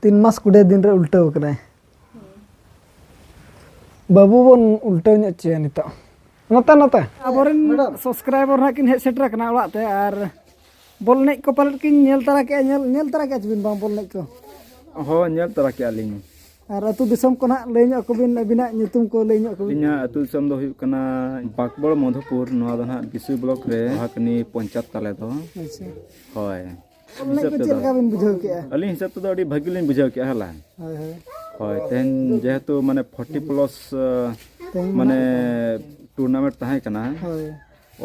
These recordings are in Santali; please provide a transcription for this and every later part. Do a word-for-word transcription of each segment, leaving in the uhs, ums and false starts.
ᱛᱤᱱ ᱢᱟᱥ ᱠᱩᱲᱤ ᱫᱤᱱ ᱨᱮ ᱩᱞᱴᱟᱹᱣ ᱠᱟᱱᱟᱭ᱾ ᱵᱟᱹᱵᱩ ᱵᱚᱱ ᱩᱞᱴᱟᱹᱣ ᱧᱚᱜ ᱦᱚᱪᱚᱭᱟ ᱱᱤᱛᱚᱜ᱾ ᱱᱚᱛᱮ, ᱱᱚᱛᱮ᱾ ᱟᱵᱚᱨᱮᱱ ᱢᱮᱰᱟᱢ᱾ Subscriber ᱱᱟᱦᱟᱜ ᱠᱤᱱ ᱦᱮᱡ ᱥᱮᱴᱮᱨ ᱟᱠᱟᱱᱟ ᱚᱲᱟᱜ ᱛᱮ, ᱟᱨ ᱵᱚᱞ ᱮᱱᱮᱡ ᱠᱚ ᱯᱟᱞᱮᱫ ᱠᱤᱱ ᱧᱮᱞ ᱛᱟᱨᱟ ᱠᱮᱜᱼᱟ, ᱧᱮᱞ, ᱧᱮᱞ ᱛᱟᱨᱟ ᱠᱮᱜᱼᱟ ᱪᱮ ᱵᱤᱱ ᱵᱟᱝ ᱵᱚᱞ ᱮᱱᱮᱡ ᱠᱚ? ᱦᱚᱸ, ᱧᱮᱞ ᱛᱟᱨᱟ ᱠᱮᱜᱼᱟ ᱞᱤᱧ᱾ ᱟᱨ ᱟᱹᱛᱩ ᱫᱤᱥᱚᱢ ᱠᱚ ᱱᱟᱦᱟᱜ ᱞᱟᱹᱭ ᱧᱚᱜ ᱟᱠᱚ ᱵᱤᱱ, ᱟᱹᱵᱤᱱᱟᱜ ᱧᱩᱛᱩᱢ ᱠᱚ ᱞᱟᱹᱭ ᱧᱚᱜ ᱟᱠᱚ ᱵᱤᱱ᱾ ᱟᱹᱞᱤᱧᱟᱜ ᱟᱹᱛᱩ ᱫᱤᱥᱚᱢ ᱫᱚ ᱦᱩᱭᱩᱜ ᱠᱟᱱᱟ ᱵᱟᱸᱠᱵᱚᱲ ᱢᱚᱫᱷᱩᱯᱩᱨ, ᱱᱚᱣᱟ ᱫᱚ ᱱᱟᱦᱟᱜ ᱵᱤᱥᱩᱭ block ᱨᱮ, ᱵᱷᱟᱠᱱᱤ ᱯᱚᱧᱪᱟᱭᱮᱛ ᱛᱟᱞᱮ ᱫᱚ᱾ ᱟᱪᱪᱷᱟ᱾ ᱦᱳᱭ᱾ ᱵᱚᱞ ᱮᱱᱮᱡ ᱦᱤᱥᱟᱹᱵ ᱠᱚ ᱪᱮᱫ ᱛᱮᱫᱚ᱾ ᱞᱮᱠᱟ ᱵᱤᱱ ᱵᱩᱡᱷᱟᱹᱣ ᱠᱮᱜᱼᱟ? ᱟᱹᱞᱤᱧ ᱦᱤᱥᱟᱹᱵ ᱛᱮᱫᱚ ᱟᱹᱰᱤ ᱵᱷᱟᱹᱜᱤ ᱞᱤᱧ ᱵᱩᱡᱷᱟᱹᱣ ᱠᱮᱜᱼᱟ, ᱦᱮᱸ ᱞᱟ᱾ ᱦᱳᱭ, ᱦᱳᱭ᱾ ᱦᱳᱭ, ᱛᱮᱦᱮᱧ ᱡᱮᱦᱮᱛᱩ ᱢᱟᱱᱮ forty plus, ᱛᱮᱦᱮᱧ ᱢᱟᱱᱮ ᱢᱮᱱᱟᱜ tournament ᱛᱟᱦᱮᱸ ᱠᱟᱱᱟ, ᱦᱳᱭ᱾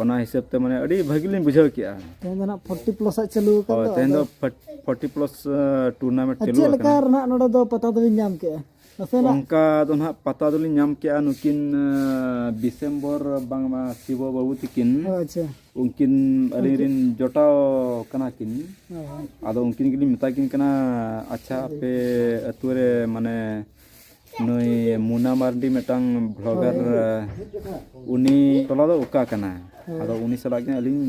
ᱚᱱᱟ ᱦᱤᱥᱟᱹᱵ ᱛᱮ ᱢᱟᱱᱮ ᱟᱹᱰᱤ ᱵᱷᱟᱹᱜᱤ ᱞᱤᱧ ᱵᱩᱡᱷᱟᱹᱣ ᱠᱮᱜᱼᱟ᱾ ᱛᱮᱦᱮᱧ ᱫᱚ ᱱᱟᱦᱟᱜ forty plus ᱟᱜ ᱪᱟᱹᱞᱩ ᱟᱠᱟᱱ ᱦᱳᱭ, ᱫᱚ, ᱛᱮᱦᱮᱧ ᱟᱫᱚ ᱫᱚ ᱯᱷᱚᱨ-, forty plus, ᱟᱸ, tournament ᱟᱨ ᱪᱟᱹᱞᱩ ᱪᱮᱫ ᱞᱮᱠᱟ ᱟᱠᱟᱱᱟ᱾ ᱨᱮ ᱱᱟᱦᱟᱜ ᱱᱚᱰᱮ ᱫᱚ ᱯᱟᱛᱟ ᱫᱚᱵᱤᱱ ᱧᱟᱢ ᱠᱮᱜᱼᱟ? ᱱᱟᱥᱮᱱᱟᱜ ᱚᱱᱠᱟ ᱫᱚ ᱱᱟᱦᱟᱜ ᱯᱟᱛᱟ ᱫᱚᱞᱤᱧ ᱧᱟᱢ ᱠᱮᱜᱼᱟ, ᱱᱩᱠᱤᱱ, ᱟᱸ, ᱰᱤᱥᱮᱢᱵᱚᱨ ᱵᱟᱝᱢᱟ ᱥᱤᱵᱚ ᱵᱟᱹᱵᱩ ᱛᱤᱠᱤᱱ᱾ ᱚ, ᱟᱪᱪᱷᱟ᱾ ᱩᱱᱠᱤᱱ ᱟᱹᱞᱤᱧ ᱩᱱᱠᱤᱱ? ᱨᱤᱱ ᱡᱚᱴᱟᱣ ᱠᱟᱱᱟ ᱠᱤᱱ᱾ ᱦᱳᱭ, ᱦᱳᱭ᱾ ᱟᱫᱚ ᱩᱱᱠᱤᱱ ᱜᱮᱞᱤᱧ ᱢᱮᱛᱟ ᱠᱤᱱ ᱠᱟᱱᱟ, "ᱟᱪᱪᱷᱟ, ᱦᱳᱭ᱾ ᱟᱯᱮ ᱟᱹᱛᱩ ᱨᱮ ᱢᱟᱱᱮ ᱱᱩᱭ ᱢᱩᱱᱟ ᱢᱟᱨᱰᱤ ᱢᱤᱫᱴᱟᱝ vlogger, ᱦᱳᱭ᱾ ᱩᱱᱤ ᱴᱚᱞᱟ ᱫᱚ ᱚᱠᱟ ᱠᱟᱱᱟ?" ᱦᱳᱭ᱾ ᱟᱫᱚ ᱩᱱᱤ ᱥᱟᱞᱟᱜ ᱜᱮ ᱟᱹᱞᱤᱧ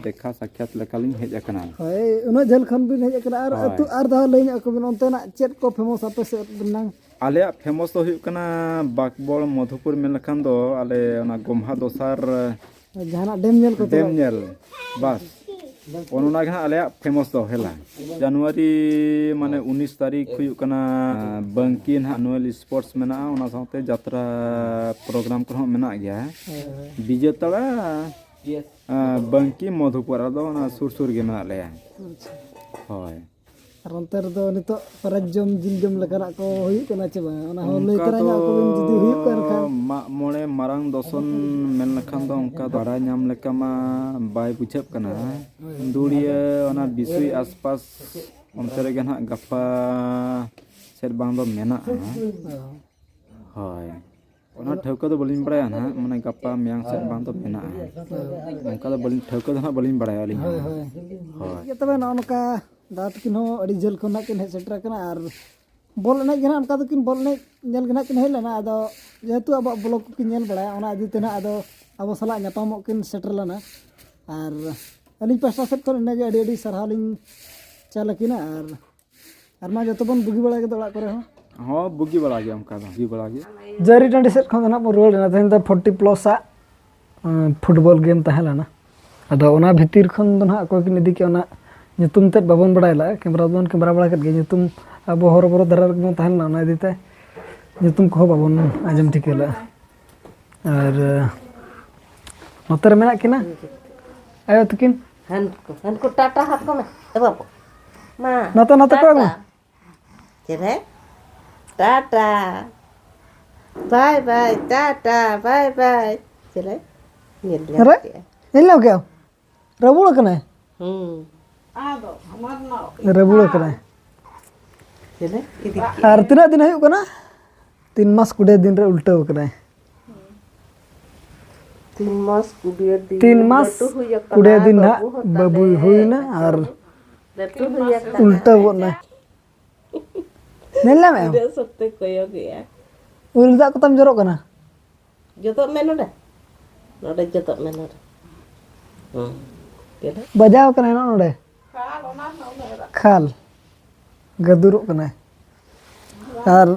ᱫᱮᱠᱷᱟ ᱥᱟᱠᱷᱭᱟᱛ ᱞᱮᱠᱟᱞᱤᱧ ᱦᱮᱡ ᱟᱠᱟᱱᱟ᱾ ᱦᱳᱭ, ᱩᱱᱟᱹᱜ ᱡᱷᱟᱹᱞ ᱠᱷᱚᱱ ᱵᱤᱱ ᱦᱮᱡ ᱟᱠᱟᱱᱟ᱾ ᱟᱨ ᱦᱳᱭ᱾ ᱟᱹᱛᱩ, ᱟᱨ ᱫᱷᱟᱣ ᱞᱟᱹᱭ ᱧᱚᱜ ᱟᱠᱚ ᱵᱤᱱ, ᱚᱱᱛᱮᱱᱟᱜ ᱪᱮᱫ ᱠᱚ famous ᱟᱯᱮ ᱥᱮᱫ ᱨᱮᱱᱟᱝ? ᱟᱞᱮᱭᱟᱜ famous ᱫᱚ ᱦᱩᱭᱩᱜ ᱠᱟᱱᱟ ᱵᱟᱸᱠᱵᱚᱲ ᱢᱚᱫᱷᱩᱯᱩᱨ ᱢᱮᱱ ᱞᱮᱠᱷᱟᱱ ᱫᱚ ᱟᱞᱮ ᱚᱱᱟ ᱜᱚᱢᱦᱟ ᱫᱚᱥᱟᱨ ᱡᱟᱦᱟᱱᱟᱜ ᱰᱮᱢ ᱧᱮᱞ ᱠᱚ ᱰᱮᱢ ᱪᱟᱞᱟᱜ? ᱧᱮᱞ, ᱵᱟᱥ᱾ ᱚᱱ ᱚᱱᱟ ᱜᱮ ᱦᱟᱸᱜ ᱟᱞᱮᱭᱟᱜ famous ᱫᱚ ᱦᱮᱞᱟ᱾ ᱡᱟᱱᱩᱣᱟᱨᱤ ᱢᱟᱱᱮ ᱩᱱᱤᱥ ᱛᱟᱹᱨᱤᱠᱷ ᱦᱩᱭᱩᱜ ᱠᱟᱱᱟ, ᱵᱟᱝᱠᱤ ᱱᱟᱦᱟᱜ annual sports ᱢᱮᱱᱟᱜᱼᱟ, ᱚᱱᱟ ᱥᱟᱶᱛᱮ ᱡᱟᱛᱨᱟ program ᱠᱚᱦᱚᱸ ᱢᱮᱱᱟᱜ ᱜᱮᱭᱟ᱾ ᱦᱳᱭ, ᱦᱳᱭ᱾ ᱵᱤᱡᱮᱛᱟᱲᱟ, ᱟᱸ, ᱵᱟᱝᱠᱤ ᱢᱚᱫᱷᱩᱯᱩᱨ, ᱟᱫᱚ ᱚᱱᱟ ᱥᱩᱨ ᱥᱩᱨ ᱜᱮ ᱢᱮᱱᱟᱜ ᱞᱮᱭᱟ᱾ ᱟᱪᱪᱷᱟ᱾ ᱦᱳᱭ᱾ ᱟᱨ ᱚᱱᱛᱮ ᱨᱮᱫᱚ ᱱᱤᱛᱚᱜ prize ᱡᱚᱢ, ᱡᱤᱞ ᱡᱚᱢ ᱞᱮᱠᱟᱱᱟᱜ ᱠᱚ ᱦᱩᱭᱩᱜ ᱠᱟᱱᱟ ᱪᱮ ᱵᱟᱝ? ᱚᱱᱟ ᱦᱚᱸ ᱞᱟᱹᱭ ᱚᱱᱠᱟ ᱛᱚᱨᱟ ᱧᱚᱜ ᱫᱚ ᱟᱠᱚ ᱵᱤᱱ ᱡᱩᱫᱤ ᱦᱩᱭᱩᱜ ᱠᱟᱱ ᱠᱷᱟᱱ᱾ ᱢᱟᱜ ᱢᱚᱬᱮ ᱢᱟᱨᱟᱝ ᱫᱚᱥᱚᱱ ᱢᱮᱱ ᱞᱮᱠᱷᱟᱱ ᱫᱚ ᱚᱱᱠᱟ ᱵᱟᱲᱟᱭ ᱧᱟᱢ ᱞᱮᱠᱟ ᱢᱟ ᱵᱟᱭ ᱵᱩᱡᱷᱟᱹᱜ ᱠᱟᱱᱟ᱾ ᱦᱳᱭ᱾ ᱫᱩᱲᱤᱭᱟᱹ ᱚᱱᱟ ᱵᱤᱥᱩᱭ ᱟᱥᱯᱟᱥ ᱚᱱᱛᱮ ᱨᱮᱜᱮ ᱱᱟᱦᱟᱜ ᱜᱟᱯᱟ ᱥᱮᱫ ᱵᱟᱝ ᱫᱚ ᱢᱮᱱᱟᱜᱼᱟ᱾ ᱦᱳᱭ᱾ ᱦᱳᱭ᱾ ᱚᱱᱟ ᱴᱷᱟᱹᱣᱠᱟᱹ ᱫᱚ ᱵᱟᱹᱞᱤᱧ ᱵᱟᱲᱟᱭᱟ ᱱᱟᱦᱟᱜ, ᱢᱟᱱᱮ ᱜᱟᱯᱟ ᱢᱮᱭᱟᱝ ᱥᱮᱫ ᱵᱟᱝ ᱫᱚ ᱢᱮᱱᱟᱜᱼᱟ᱾ ᱦᱳᱭ᱾ ᱚᱱᱠᱟ ᱫᱚ ᱵᱟᱹᱞᱤᱧ, ᱴᱷᱟᱹᱣᱠᱟᱹ ᱫᱚ ᱱᱟᱦᱟᱜ ᱵᱟᱹᱞᱤᱧ ᱵᱟᱲᱟᱭᱟ ᱟᱹᱞᱤᱧ ᱦᱳᱭ, ᱦᱚᱸ᱾ ᱦᱳᱭ᱾ ᱦᱳᱭ᱾ ᱴᱷᱤᱠ ᱜᱮᱭᱟ ᱛᱚᱵᱮ, ᱱᱚᱜᱼᱚ ᱱᱚᱝᱠᱟ ᱫᱟᱫᱟ ᱛᱟᱹᱠᱤᱱ ᱦᱚᱸ ᱟᱹᱰᱤ ᱡᱷᱟᱹᱞ ᱠᱷᱚᱱ ᱱᱟᱦᱟᱜ ᱠᱤᱱ ᱦᱮᱡ ᱥᱮᱴᱮᱨ ᱟᱠᱟᱱᱟ, ᱟᱨ ᱵᱚᱞ ᱮᱱᱮᱡ ᱜᱮ ᱱᱟᱦᱟᱜ ᱚᱱᱠᱟ ᱫᱚᱠᱤᱱ ᱵᱚᱞ ᱮᱱᱮᱡ ᱧᱮᱞ ᱜᱮ ᱱᱟᱦᱟᱜ ᱠᱤᱱ ᱦᱮᱡ ᱞᱮᱱᱟ᱾ ᱟᱫᱚ ᱡᱮᱦᱮᱛᱩ ᱟᱵᱚᱣᱟᱜ vlog ᱠᱚᱠᱤᱱ ᱧᱮᱞ ᱵᱟᱲᱟᱭᱟ, ᱚᱱᱟ ᱤᱫᱤ ᱛᱮ ᱱᱟᱦᱟᱜ ᱟᱫᱚ ᱟᱵᱚ ᱥᱟᱞᱟᱜ ᱧᱟᱯᱟᱢᱚᱜ ᱠᱤᱱ ᱥᱮᱴᱮᱨ ᱞᱮᱱᱟ᱾ ᱟᱨ ᱟᱹᱞᱤᱧ ᱯᱟᱥᱴᱟ ᱥᱮᱫ ᱠᱷᱚᱱ ᱤᱱᱟᱹᱜᱮ ᱟᱹᱰᱤ ᱟᱹᱰᱤ ᱥᱟᱨᱦᱟᱣ ᱞᱤᱧ ᱪᱟᱞ ᱟᱹᱠᱤᱱᱟ᱾ ᱟᱨ ᱟᱨ ᱢᱟ ᱡᱚᱛᱚ ᱵᱚᱱ ᱵᱩᱜᱤ ᱵᱟᱲᱟ ᱜᱮᱫᱚ ᱚᱲᱟᱜ ᱠᱚᱨᱮ ᱦᱚᱸ᱾ ᱦᱚᱸ, ᱵᱩᱜᱤ ᱵᱟᱲᱟ ᱜᱮ, ᱚᱱᱠᱟ ᱫᱚ ᱵᱩᱜᱤ ᱵᱟᱲᱟ ᱜᱮ᱾ ᱡᱟᱹᱨᱤ ᱴᱟᱺᱰᱤ ᱥᱮᱫ ᱠᱷᱚᱱ ᱫᱚ ᱱᱟᱜ ᱵᱚᱱ ᱨᱩᱣᱟᱹᱲ ᱮᱱᱟ᱾ ᱛᱮᱦᱮᱧ ᱫᱚ ᱯᱷᱳᱨᱴᱤ ᱯᱞᱟᱥ ᱟᱜ, ᱩᱸ, ᱯᱷᱩᱴᱵᱚᱞ ᱜᱮᱢ ᱛᱟᱦᱮᱸ ᱞᱮᱱᱟ᱾ ᱟᱫᱚ ᱚᱱᱟ ᱵᱷᱤᱛᱤᱨ ᱠᱷᱚᱱ ᱫᱚ ᱱᱟᱜ ᱚᱠᱚᱭ ᱠᱤᱱ ᱤᱫᱤ ᱠᱮᱫ, ᱚᱱᱟ ᱧᱩᱛᱩᱢ ᱛᱮᱫ ᱵᱟᱵᱚᱱ ᱵᱟᱲᱟᱭ ᱞᱮᱫᱼᱟ᱾ ᱠᱮᱢᱨᱟ ᱫᱚᱵᱚᱱ ᱠᱮᱢᱨᱟ ᱵᱟᱲᱟ ᱠᱮᱫ ᱜᱮ, ᱧᱩᱛᱩᱢ ᱟᱵᱚ ᱦᱚᱨᱚᱵᱚᱨᱚ ᱫᱷᱟᱨᱟ ᱨᱮᱜᱮ ᱵᱚᱱ ᱛᱟᱦᱮᱸ ᱞᱮᱱᱟ, ᱚᱱᱟ ᱤᱫᱤ ᱛᱮ ᱧᱩᱛᱩᱢ ᱠᱚᱦᱚᱸ ᱵᱟᱵᱚᱱ ᱟᱸᱡᱚᱢ ᱴᱷᱤᱠᱟᱹ ᱞᱮᱫᱼᱟ᱾ ᱟᱨ, ᱱᱚᱛᱮ ᱨᱮ ᱢᱮᱱᱟᱜ ᱠᱤᱱᱟ ᱟᱭᱳ ᱛᱟᱹᱠᱤᱱ᱾ ᱦᱟᱱᱠᱩ, ᱦᱟᱱᱠᱩ ᱴᱟᱴᱟ ᱦᱟᱛ ᱠᱚ ᱢᱮ᱾ ᱮ ᱵᱟᱹᱵᱩ, ᱢᱟ, ᱱᱚᱛᱮ, ᱱᱚᱛᱮ ᱠᱚ ᱟᱹᱜᱩ᱾ ᱴᱟᱴᱟ᱾ ᱪᱮᱫ ᱦᱮ? ᱴᱟᱴᱟ᱾ ᱵᱟᱭ ᱵᱟᱭ, ᱴᱟᱴᱟ, ᱵᱟᱭ ᱵᱟᱭ᱾ ᱪᱮᱫ ᱦᱮ? ᱧᱮᱞ ᱧᱟᱢ ᱟᱨᱮ? ᱠᱮᱜᱼᱟ᱾ ᱧᱮᱞ ᱧᱟᱢ ᱠᱮᱜᱼᱟᱢ? ᱨᱟᱹᱵᱩᱲ ᱟᱠᱟᱱᱟᱭ᱾ ᱦᱩᱸ᱾ ᱨᱟᱹᱵᱩᱲ ᱟᱠᱟᱱᱟᱭ᱾ ᱪᱮᱫ ᱦᱮ? ᱤᱫᱤ ᱠᱮᱜᱼᱟ᱾ ᱟᱨ ᱛᱤᱱᱟᱹᱜ ᱫᱤᱱ ᱦᱩᱭᱩᱜ ᱠᱟᱱᱟ? ᱛᱤᱱ ᱢᱟᱥ ᱠᱩᱲᱤ ᱫᱤᱱ ᱨᱮ ᱩᱞᱴᱟᱹᱣ ᱟᱠᱟᱱᱟᱭ᱾ ᱛᱤᱱ ᱢᱟᱥ ᱠᱩᱲᱤ ᱫᱤᱱ ᱛᱤᱱ ᱢᱟᱥ ᱞᱟᱹᱴᱩ ᱦᱩᱭ ᱟᱠᱟᱱᱟ, ᱠᱩᱲᱤ ᱫᱤᱱ ᱵᱟᱹᱵᱩ ᱱᱟᱦᱟᱜ ᱦᱚᱸ ᱵᱟᱹᱵᱩᱭ ᱛᱟᱞᱮ ᱦᱩᱭᱱᱟ ᱟᱨ ᱞᱟᱹᱴᱩ ᱦᱩᱭ ᱟᱠᱟᱱᱟ᱾ ᱩᱞᱴᱟᱹᱣ ᱜᱚᱫ ᱱᱟᱭ᱾ ᱧᱮᱞ ᱧᱟᱢᱮᱫ ᱟᱢ? ᱛᱤᱱᱟᱹᱜ ᱥᱚᱠᱛᱮ ᱠᱚᱭᱚᱜᱮᱜᱼᱟ᱾ ᱩᱞ ᱫᱟᱜ ᱠᱚᱛᱟᱢ ᱡᱚᱨᱚᱜ ᱠᱟᱱᱟ᱾ ᱡᱚᱛᱚᱜ ᱢᱮ ᱱᱚᱰᱮ, ᱱᱚᱰᱮ ᱡᱚᱛᱚᱜ ᱢᱮ ᱱᱚᱰᱮ᱾ ᱦᱩᱸ᱾ ᱪᱮᱫ? ᱵᱟᱡᱟᱣ ᱠᱟᱱᱟᱭ ᱱᱚᱜᱼᱚ ᱱᱚᱰᱮ᱾ ᱠᱷᱟᱞ᱾ ᱜᱟᱹᱫᱩᱨᱚᱜ ᱠᱟᱱᱟᱭ᱾ ᱟᱨ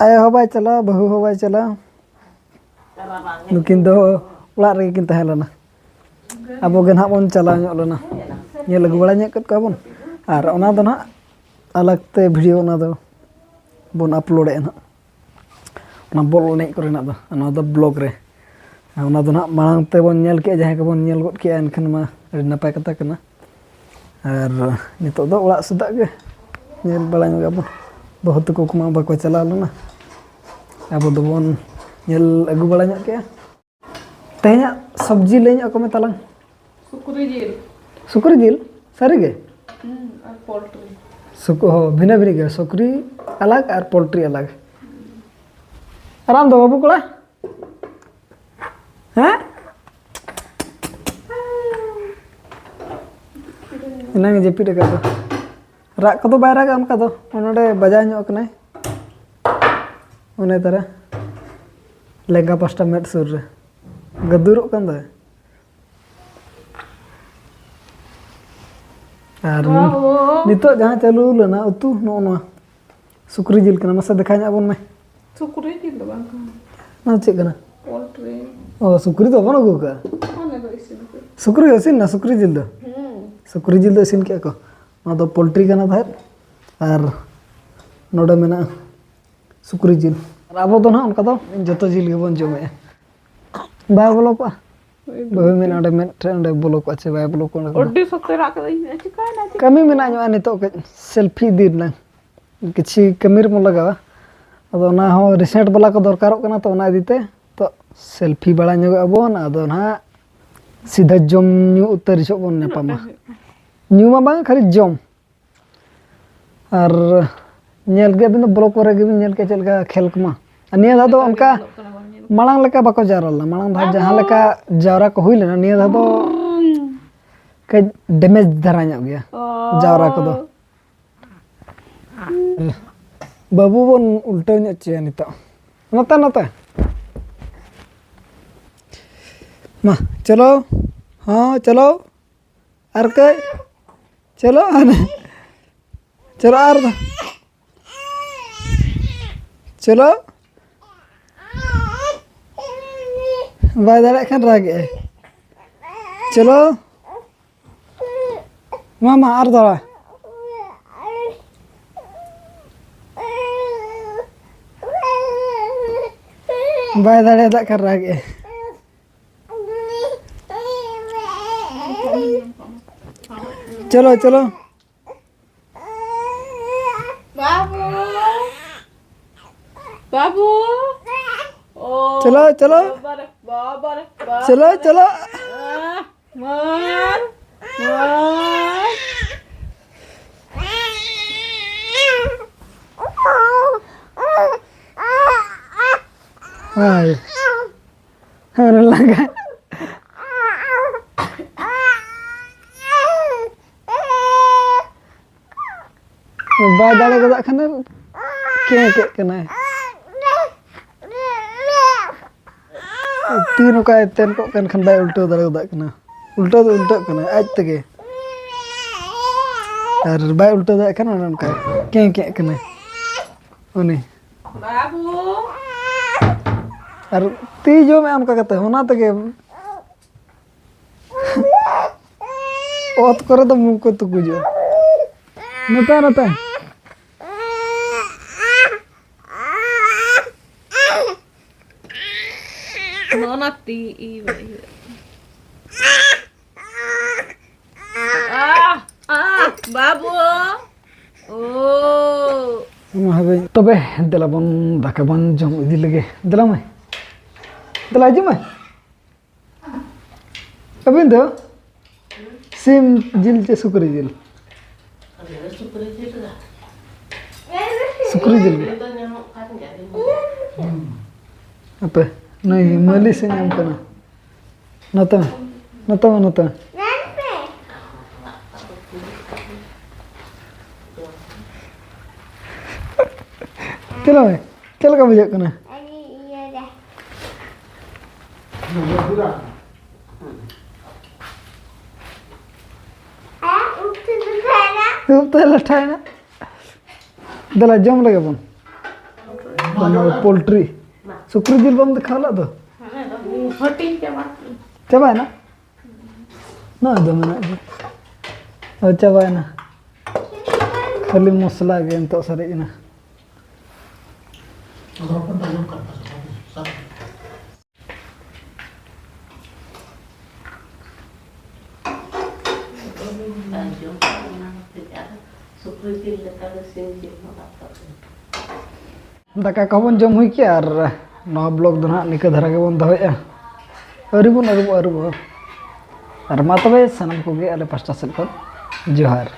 ᱟᱭᱳ ᱦᱚᱸ ᱵᱟᱭ ᱪᱟᱞᱟᱣᱟ, ᱵᱟᱹᱦᱩ ᱦᱚᱸ ᱵᱟᱭ ᱪᱟᱞᱟᱣᱟ᱾ ᱱᱩᱠᱤᱱ ᱫᱚ ᱚᱲᱟᱜ ᱨᱮᱜᱮ ᱠᱤᱱ ᱛᱟᱦᱮᱸ ᱞᱮᱱᱟ᱾ ᱟᱵᱚ ᱜᱮ ᱱᱟᱦᱟᱜ ᱵᱚᱱ ᱪᱟᱞᱟᱣ ᱧᱚᱜ ᱞᱮᱱᱟ, ᱧᱮᱞ ᱟᱹᱜᱩ ᱵᱟᱲᱟ ᱧᱚᱜ ᱠᱮᱫ ᱠᱚᱣᱟ ᱵᱚᱱ᱾ ᱟᱨ ᱚᱱᱟ ᱫᱚ ᱱᱟᱦᱟᱜ ᱟᱞᱟᱜᱽ ᱛᱮ ᱵᱷᱤᱰᱤᱭᱳ ᱚᱱᱟ ᱫᱚ ᱵᱚᱱ ᱟᱯᱞᱳᱰᱮᱜᱼᱟ ᱱᱟᱦᱟᱜ, ᱚᱱᱟ ᱵᱚᱞ ᱮᱱᱮᱡ ᱠᱚᱨᱮᱱᱟᱜ ᱫᱚ᱾ ᱟᱨ ᱱᱚᱣᱟ ᱫᱚ ᱵᱞᱚᱜ ᱨᱮ, ᱟᱨ ᱚᱱᱟ ᱫᱚ ᱱᱟᱦᱟᱜ ᱢᱟᱲᱟᱝ ᱛᱮᱵᱚᱱ ᱧᱮᱞ ᱠᱮᱜᱼᱟ, ᱡᱟᱦᱟᱸᱭ ᱠᱚᱵᱚᱱ ᱧᱮᱞ ᱜᱚᱫ ᱠᱮᱜᱼᱟ, ᱮᱱᱠᱷᱟᱱ ᱢᱟ ᱟᱹᱰᱤ ᱱᱟᱯᱟᱭ ᱠᱟᱛᱷᱟ ᱠᱟᱱᱟ᱾ ᱟᱨ ᱱᱤᱛᱚᱜ ᱫᱚ ᱚᱲᱟᱜ ᱥᱮᱫᱟᱜ ᱜᱮ ᱧᱮᱞ ᱵᱟᱲᱟ ᱧᱚᱜ ᱟᱵᱚᱱ᱾ ᱵᱟᱹᱦᱩ ᱛᱟᱠᱚ ᱠᱚᱢᱟ ᱵᱟᱠᱚ ᱪᱟᱞᱟᱣ ᱞᱮᱱᱟ, ᱟᱵᱚ ᱫᱚᱵᱚᱱ ᱧᱮᱞ ᱟᱹᱜᱩ ᱵᱟᱲᱟ ᱧᱚᱜ ᱠᱮᱜᱼᱟ᱾ ᱛᱮᱦᱮᱧᱟᱜ ᱥᱚᱵᱽᱡᱤ ᱞᱟᱹᱭ ᱧᱚᱜ ᱠᱚᱢᱮ ᱛᱟᱞᱟᱝ᱾ ᱥᱩᱠᱨᱤ ᱡᱤᱞ᱾ ᱥᱩᱠᱨᱤ ᱡᱤᱞ? ᱥᱟᱹᱨᱤ ᱜᱮ? ᱦᱩᱸ, ᱟᱨ ᱯᱳᱞᱴᱨᱤ᱾ ᱥᱩᱠ-, ᱦᱚᱸ, ᱵᱷᱤᱱᱟᱹ ᱵᱷᱤᱱᱟᱹ ᱜᱮᱭᱟ, ᱥᱩᱠᱨᱤ ᱟᱞᱟᱜᱽ ᱟᱨ ᱯᱳᱞᱴᱨᱤ ᱟᱞᱟᱜᱽ᱾ ᱟᱨ ᱟᱢ ᱫᱚ ᱵᱟᱹᱵᱩ ᱠᱚᱲᱟ? ᱦᱮᱸ? ᱮᱱᱟᱝ ᱮ ᱡᱟᱹᱯᱤᱫ ᱟᱠᱟᱫ ᱫᱚ᱾ ᱨᱟᱜ ᱠᱚᱫᱚ ᱵᱟᱭ ᱨᱟᱜᱟ ᱚᱱᱠᱟ ᱫᱚ, ᱱᱚᱰᱮ ᱵᱟᱡᱟᱣ ᱧᱚᱜ ᱠᱟᱱᱟᱭ᱾ ᱚᱱᱮ ᱛᱟᱨᱟ ᱞᱮᱸᱜᱟ ᱯᱟᱥᱴᱟ ᱢᱮᱫ ᱥᱩᱨ ᱨᱮ ᱜᱟᱹᱫᱩᱨᱚᱜ ᱠᱟᱱ ᱫᱚᱭ᱾ ᱟᱨ ᱱᱤᱛᱚᱜ ᱡᱟᱦᱟᱸ ᱪᱟᱹᱞᱩ ᱞᱮᱱᱟ ᱩᱛᱩ, ᱱᱚᱜᱼᱚ ᱱᱚᱣᱟ ᱥᱩᱠᱨᱤ ᱡᱤᱞ ᱠᱟᱱᱟ᱾ ᱢᱟᱥᱮ ᱫᱮᱠᱷᱟᱣ ᱧᱚᱜ ᱟᱵᱚᱱ ᱢᱮ᱾ ᱥᱩᱠᱨᱤ ᱡᱤᱞ ᱫᱚ ᱵᱟᱝ ᱠᱟᱱᱟ᱾ ᱱᱚᱣᱟ ᱪᱮᱫ ᱠᱟᱱᱟ? ᱯᱳᱞᱴᱨᱤ᱾ ᱚ, ᱥᱩᱠᱨᱤ ᱫᱚ ᱵᱟᱵᱚᱱ ᱟᱹᱜᱩ ᱟᱠᱟᱫᱼᱟ᱾ ᱚᱱᱟ ᱫᱚ ᱤᱥᱤᱱ ᱟᱠᱚ᱾ ᱥᱩᱠᱨᱤ ᱤᱥᱤᱱ ᱱᱟ, ᱥᱩᱠᱨᱤ ᱡᱤᱞ ᱫᱚ᱾ ᱦᱩᱸ᱾ ᱥᱩᱠᱨᱤ ᱡᱤᱞ ᱫᱚ ᱤᱥᱤᱱ ᱠᱮᱫᱼᱟ ᱠᱚ᱾ ᱱᱚᱣᱟ ᱫᱚ ᱯᱳᱞᱴᱨᱤ ᱠᱟᱱᱟ ᱛᱟᱦᱮᱸᱫ᱾ ᱟᱨ ᱱᱚᱰᱮ ᱢᱮᱱᱟᱜᱼᱟ ᱥᱩᱠᱨᱤ ᱡᱤᱞ᱾ ᱟᱨ ᱟᱵᱚ ᱫᱚ ᱱᱟᱦᱟᱜ ᱚᱱᱠᱟ ᱫᱚ ᱡᱚᱛᱚ ᱡᱤᱞ ᱜᱮᱵᱚᱱ ᱡᱚᱢᱮᱫᱼᱟ᱾ ᱵᱟᱭ ᱵᱚᱞᱚ ᱠᱚᱜᱼᱟ᱾ ᱵᱟᱹᱦᱩ ᱢᱮᱱᱟ ᱚᱸᱰᱮ ᱢᱮᱫ ᱴᱷᱮᱱ ᱚᱸᱰᱮ ᱵᱚᱞᱚ ᱠᱚᱜᱼᱟ ᱪᱮ ᱵᱟᱭ ᱵᱚᱞᱚ ᱠᱚᱜᱼᱟ, ᱚᱱᱟ ᱠᱚᱫᱚ᱾ ᱟᱹᱰᱤ ᱥᱚᱠᱛᱚᱭ ᱨᱟᱜ ᱠᱮᱫᱟ, ᱤᱧ ᱢᱮᱱᱟ, "ᱪᱤᱠᱟᱹᱭᱮᱱᱟ, ᱪᱤᱠᱟᱹᱭᱮᱱᱟ?" ᱠᱟᱹᱢᱤ ᱢᱮᱱᱟᱜ ᱧᱚᱜᱼᱟ ᱱᱤᱛᱚᱜ, ᱠᱟᱹᱡ ᱥᱮᱞᱯᱷᱤ ᱤᱫᱤ ᱨᱮᱱᱟᱜ᱾ ᱠᱤᱪᱷᱩ ᱠᱟᱹᱢᱤ ᱨᱮᱵᱚᱱ ᱞᱟᱜᱟᱣᱟ᱾ ᱟᱫᱚ ᱚᱱᱟ ᱦᱚᱸ ᱨᱤᱥᱮᱱᱴ ᱵᱟᱞᱟ ᱠᱚ ᱫᱚᱨᱠᱟᱨᱚᱜ ᱠᱟᱱᱟ, ᱛᱚ ᱚᱱᱟ ᱤᱫᱤ ᱛᱮ ᱛᱚ ᱥᱮᱞᱯᱷᱤ ᱵᱟᱲᱟ ᱧᱚᱜᱚᱜ ᱟᱵᱚᱱ, ᱟᱫᱚ ᱱᱟᱦᱟᱜ ᱥᱤᱫᱷᱟᱹ ᱡᱚᱢ ᱧᱩ ᱩᱛᱟᱹᱨ ᱡᱚᱦᱚᱜ ᱵᱚᱱ ᱧᱟᱯᱟᱢᱟ᱾ ᱧᱩ ᱢᱟ ᱵᱟᱝ, ᱠᱷᱟᱹᱞᱤ ᱡᱚᱢ᱾ ᱟᱨ ᱧᱮᱞ ᱜᱮ ᱟᱹᱵᱤᱱ ᱫᱚ ᱵᱞᱚᱜ ᱠᱚᱨᱮ ᱜᱮᱵᱤᱱ ᱧᱮᱞ ᱠᱮᱫ ᱪᱮᱫ ᱞᱮᱠᱟ ᱠᱷᱮᱞ ᱠᱚᱢᱟ᱾ ᱟᱨ ᱱᱤᱭᱟᱹ ᱫᱷᱟᱣ ᱫᱚ ᱚᱱᱠᱟ ᱢᱟᱲᱟᱝ ᱞᱮᱠᱟ ᱵᱟᱠᱚ ᱡᱟᱣᱨᱟ ᱞᱮᱱᱟ᱾ ᱢᱟᱲᱟᱝ ᱫᱷᱟᱣ ᱡᱟᱦᱟᱸ ᱞᱮᱠᱟ ᱡᱟᱣᱨᱟ ᱠᱚ ᱦᱩᱭ ᱞᱮᱱᱟ, ᱱᱤᱭᱟᱹ ᱫᱷᱟᱣ ᱫᱚ ᱠᱟᱹᱡ ᱰᱮᱢᱮᱡᱽ ᱫᱷᱟᱨᱟ ᱧᱚᱜ ᱜᱮᱭᱟ ᱡᱟᱣᱨᱟ ᱠᱚᱫᱚ᱾ ᱵᱟᱹᱵᱩ ᱵᱚᱱ ᱩᱞᱴᱟᱹᱣ ᱧᱚᱜ ᱦᱚᱪᱚᱭᱟ ᱱᱤᱛᱚᱜ᱾ ᱱᱚᱛᱮ, ᱱᱚᱛᱮ᱾ ᱢᱟ, ᱪᱚᱞᱚ᱾ ᱦᱚᱸ, ᱪᱚᱞᱚ᱾ ᱟᱨ ᱠᱟᱹᱡ᱾ ᱪᱚᱞᱚ, ᱦᱟᱱᱮ᱾ ᱪᱚᱞᱚ, ᱟᱨ᱾ ᱪᱚᱞᱚ᱾ ᱵᱟᱭ ᱫᱟᱲᱮᱭᱟᱜ ᱠᱷᱟᱱ ᱨᱟᱜᱮᱜᱼᱟᱭ᱾ ᱪᱚᱞᱚ᱾ ᱢᱟ, ᱢᱟ, ᱟᱨ ᱫᱟᱣᱲᱟ᱾ ᱵᱟᱭ ᱫᱟᱲᱮᱭᱟᱫᱟᱜ ᱠᱷᱟᱱ ᱨᱟᱜᱮᱜᱼᱟᱭ᱾ ᱪᱚᱞᱚ, ᱪᱚᱞᱚ᱾ ᱵᱟᱹᱵᱩ᱾ ᱵᱟᱹᱵᱩ᱾ ᱚ, ᱪᱚᱞᱚ, ᱪᱚᱞᱚ᱾ ᱵᱟᱵᱟᱨᱮ, ᱵᱟᱵᱟᱨᱮ, ᱵᱟᱵᱟᱨᱮ᱾ ᱪᱚᱞᱚ, ᱪᱚᱞᱚ᱾ ᱟᱦ, ᱢᱟᱨ, ᱢᱟᱨ᱾ ᱦᱳᱭ᱾ ᱦᱳᱭ, ᱞᱟᱸᱜᱟ᱾ ᱵᱟᱭ ᱫᱟᱲᱮ ᱜᱚᱫᱚᱜ ᱠᱷᱟᱱ ᱫᱚ ᱠᱮᱸᱠᱮᱜ ᱠᱟᱱᱟᱭ᱾ ᱛᱤ ᱱᱚᱝᱠᱟᱭ ᱛᱮᱱ ᱠᱚᱜ ᱠᱟᱱ ᱠᱷᱟᱱ ᱵᱟᱭ ᱩᱞᱴᱟᱹᱣ ᱫᱟᱲᱮ ᱜᱚᱫᱚᱜ ᱠᱟᱱᱟ᱾ ᱩᱞᱴᱟᱹᱣ ᱫᱚ ᱩᱞᱴᱟᱹᱜ ᱠᱟᱱᱟ ᱟᱡ ᱛᱮᱜᱮ᱾ ᱟᱨ ᱵᱟᱭ ᱩᱞᱴᱟᱹᱣ ᱫᱟᱲᱮᱭᱟᱜ ᱠᱷᱟᱱ ᱚᱱᱮ ᱚᱱᱠᱟ ᱠᱮᱸ ᱠᱮᱸ ᱠᱟᱱᱟᱭ ᱩᱱᱤ᱾ ᱵᱟᱹᱵᱩ᱾ ᱟᱨ ᱛᱤ ᱡᱚᱢᱮᱜᱼᱟ ᱚᱱᱠᱟ ᱠᱟᱛᱮ, ᱚᱱᱟ ᱛᱮᱜᱮ ᱚᱛ ᱠᱚᱨᱮ ᱫᱚ ᱢᱩ ᱠᱚ ᱛᱩᱠᱩᱡᱚᱜᱼᱟ᱾ ᱱᱚᱛᱮ, ᱱᱚᱛᱮ᱾ ᱱᱚᱜᱼᱚ ᱱᱟ ᱛᱤ, ᱤ ᱵᱟᱵᱟ, ᱤ ᱵᱟᱵᱟ᱾ ᱟᱦ, ᱟᱦ, ᱵᱟᱹᱵᱩ᱾ ᱳ᱾ ᱢᱟ ᱦᱟᱯᱮ, ᱛᱚᱵᱮ ᱫᱮᱞᱟ ᱵᱚᱱ ᱫᱟᱠᱟ ᱵᱚᱱ ᱡᱚᱢ ᱤᱫᱤ ᱞᱮᱜᱮ᱾ ᱫᱮᱞᱟ ᱢᱟᱹᱭ᱾ ᱫᱮᱞᱟ ᱦᱤᱡᱩᱜ ᱢᱮ᱾ ᱟᱹᱵᱤᱱ ᱫᱚ ᱥᱤᱢ ᱡᱤᱞ ᱪᱮ ᱥᱩᱠᱨᱤ ᱡᱤᱞ? ᱥᱩᱠᱨᱤ ᱡᱤᱞ ᱜᱮ᱾ ᱥᱩᱠᱨᱤ ᱡᱤᱞ ᱜᱮ᱾ ᱫᱚ ᱧᱟᱢᱚᱜ ᱠᱟᱱ ᱜᱮᱭᱟ᱾ ᱦᱟᱯᱮ, ᱱᱩᱭ ᱢᱟᱹᱞᱤᱥ ᱮ ᱧᱟᱢ ᱠᱟᱱᱟ᱾ ᱱᱚᱛᱮ ᱢᱮ, ᱱᱚᱛᱮ ᱢᱮ, ᱱᱚᱛᱮ ᱢᱮ᱾ ᱪᱮᱫ ᱞᱮᱠᱟ ᱵᱩᱡᱷᱟᱹᱜ ᱠᱟᱱᱟ? ᱩᱵ ᱛᱮ ᱞᱟᱴᱷᱟᱭᱮᱱᱟ᱾ ᱫᱮᱞᱟ, ᱡᱚᱢ ᱞᱮᱜᱮ ᱵᱚᱱ᱾ ᱚᱱᱟ ᱯᱳᱞᱴᱨᱤ᱾ ᱥᱩᱠᱨᱤ ᱡᱤᱞ ᱵᱟᱢ ᱫᱮᱠᱷᱟᱣ ᱞᱮᱫ ᱫᱚ? ᱦᱟᱹᱴᱤᱧ ᱪᱟᱵᱟ᱾ ᱪᱟᱵᱟᱭᱮᱱᱟ? ᱱᱚᱜᱼᱚᱭ ᱫᱚ ᱢᱮᱱᱟᱜ ᱜᱮᱭᱟ᱾ ᱦᱳᱭ, ᱪᱟᱵᱟᱭᱮᱱᱟ᱾ ᱠᱷᱟᱹᱞᱤ ᱢᱚᱥᱞᱟ ᱜᱮ ᱱᱤᱛᱚᱜ ᱥᱟᱨᱮᱡ ᱮᱱᱟ᱾ ᱥᱩᱠᱨᱤ ᱡᱤᱞ ᱞᱮᱠᱟ ᱫᱚ ᱥᱤᱢ ᱡᱤᱞ ᱦᱚᱸ ᱵᱟᱝ ᱛᱟᱵᱚᱱ᱾ ᱫᱟᱠᱟ ᱠᱚᱦᱚᱸ ᱵᱚᱱ ᱡᱚᱢ ᱦᱩᱭ ᱠᱮᱜᱼᱟ ᱟᱨ ᱱᱚᱣᱟ ᱵᱞᱚᱜ ᱫᱚ ᱱᱟᱦᱟᱜ ᱱᱤᱝᱠᱟᱹ ᱫᱷᱟᱨᱟ ᱜᱮᱵᱚᱱ ᱫᱚᱦᱚᱭᱮᱫᱼᱟ᱾ ᱟᱹᱣᱨᱤ ᱵᱚᱱ ᱟᱹᱨᱩᱵᱚᱜᱼᱟ, ᱟᱹᱨᱩᱵᱚᱜᱼᱟ᱾ ᱟᱨ ᱢᱟ ᱛᱚᱵᱮ ᱥᱟᱱᱟᱢ ᱠᱚᱜᱮ ᱟᱞᱮ ᱯᱟᱥᱴᱟ ᱥᱮᱫ ᱠᱷᱚᱱ ᱡᱚᱦᱟᱨ᱾